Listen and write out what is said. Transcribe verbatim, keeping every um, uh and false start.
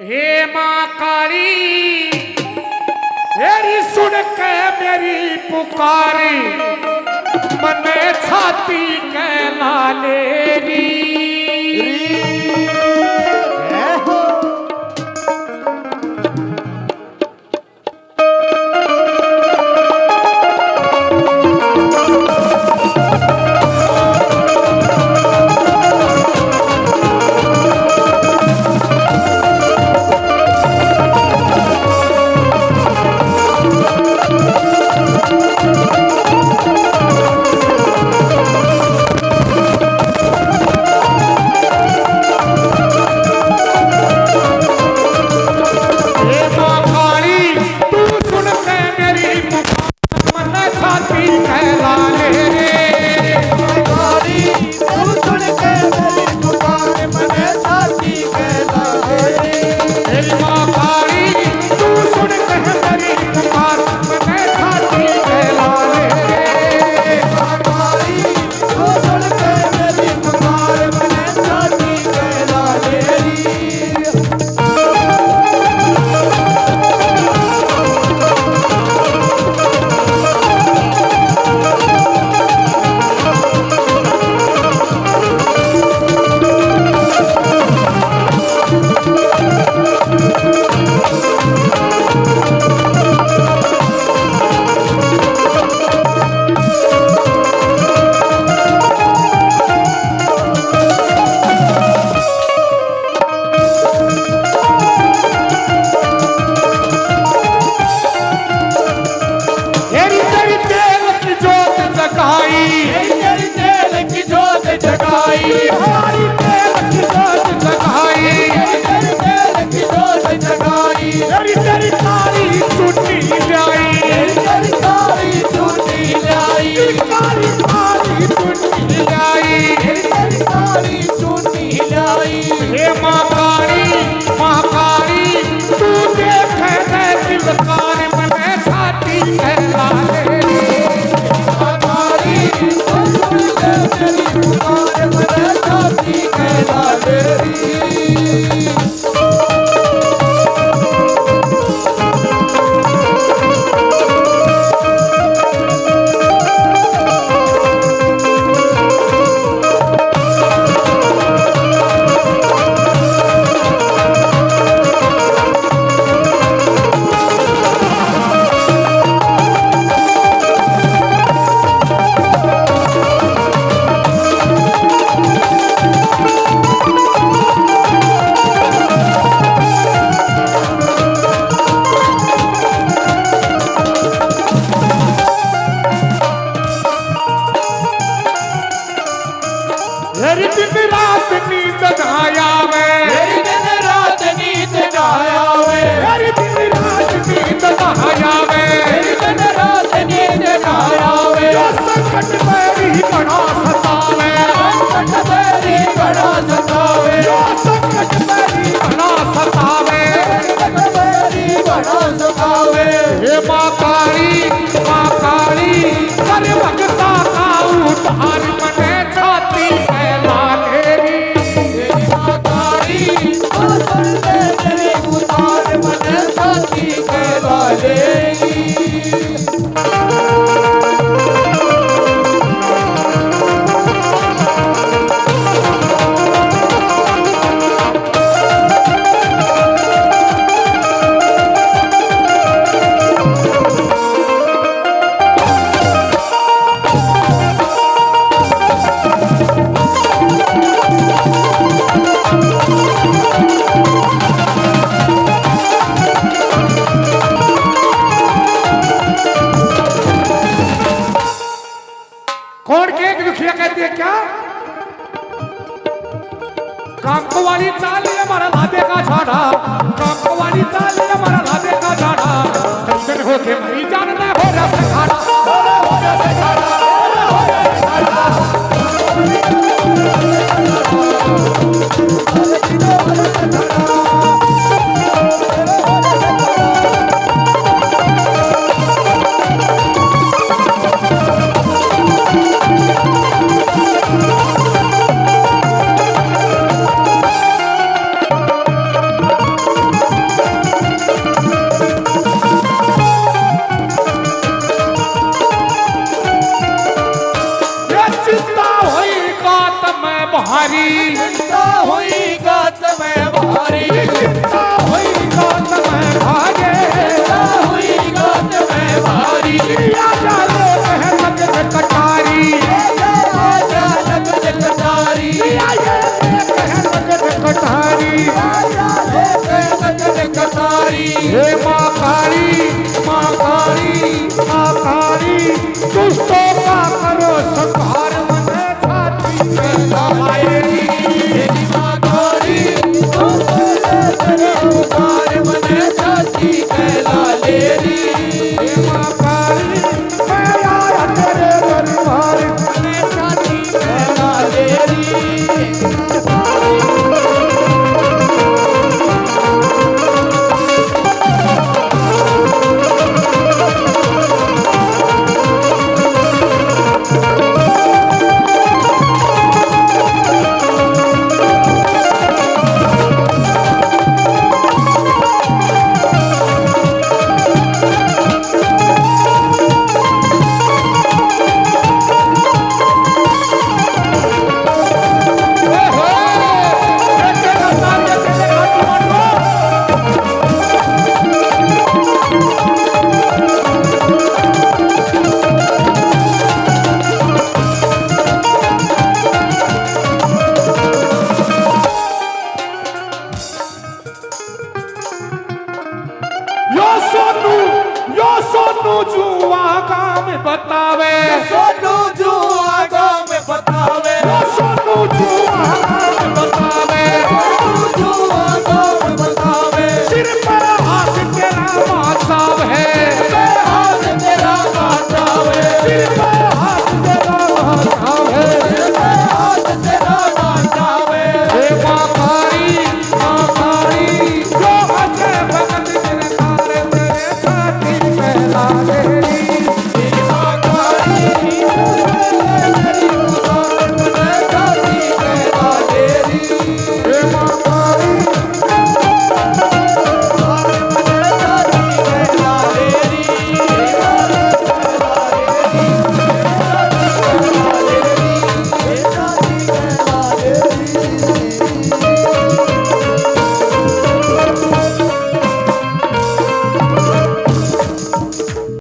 हे माँ काली, तेरी सुन के मेरी पुकार, मन्ने छाती के लाले री। री। जय हो। हे माँ काली, तू सुन के मेरी पुकार, मन्ने छाती के लाले रे। माँ काली, तू सुन के मेरी पुकार, मन्ने छाती के लाले रे। हे माँ काली, तू सुन के मेरी पुकार, मन्ने छाती के लाले रे। माँ काली, तू सुन के मेरी पुकार, मन्ने छाती के लाले री। तेरी, तेरी तेल की जोत जगाई। तेरी, तेरी तेल की जोत जगाई। तेरी तेल की जोत जगाई। तेरी, तेरी तेल की जोत जगाई। तेरी, तेरी काली चुन्नी ल्याई। तेरी, तेरी काली चुन्नी ल्याई। तेरी काली, काली चुन्नी ल्याई। तेरी, तेरी काली चुन्नी ल्याई। हे माँ काली, माँ काली, तू देखे रे दिलदार, मन्ने छाती के लाले री। माँ काली, तू सुन ले मेरी पुकार, मन्ने छाती के लाले री। मेरी दिन रात नींद ना आवे। मेरी दिन रात नींद ना आवे। मेरी दिन रात नींद ना आवे। मेरी दिन रात नींद ना आवे। यो संकट मेरी बड़ा सतावे। संकट मेरी बड़ा सतावे। यो संकट मेरी बड़ा सतावे। संकट मेरी बड़ा सतावे। हे माँ काली, माँ काली, कर भगता का उद्धार, मन्ने छाती के लाले री। तेरी माँ काली, तू सुन ले मेरी पुकार, मन्ने छाती के लाले री। कौन के एक दुखिया कहती है क्या? काम को वाली चाल ये हमारा लादे का झाड़ा, काम को वाली चाल ये हमारा लादे का झाड़ा। टेंशन होके मरी जान मैं हो रहा से खाड़ा, हो रहा, हो रहा से खाड़ा, हो रहा, हो रहा से खाड़ा। भारी चिंता हुई गात में भारी, चिंता हुई गात में भारी, चिंता हुई गात में भारी। आजा ले कह नगद कटारी, आजा, आजा नगद कटारी, आजा ले कह नगद कटारी, आजा ले कह नगद कटारी। हे माँ काली, माँ काली, माँ काली, दुष्टों का करो संहार, मने छाती पे लाए री। हे माँ काली, दुष्टों का करो संहार, मने छाती पे लाए री। हे माँ काली, मैं आया तेरे दरबार, मने छाती पे लाए री। यो सोनू, यो सोनू जुआ गाम बतावे। यो सोनू जुआ गाम बतावे। यो सोनू जुआ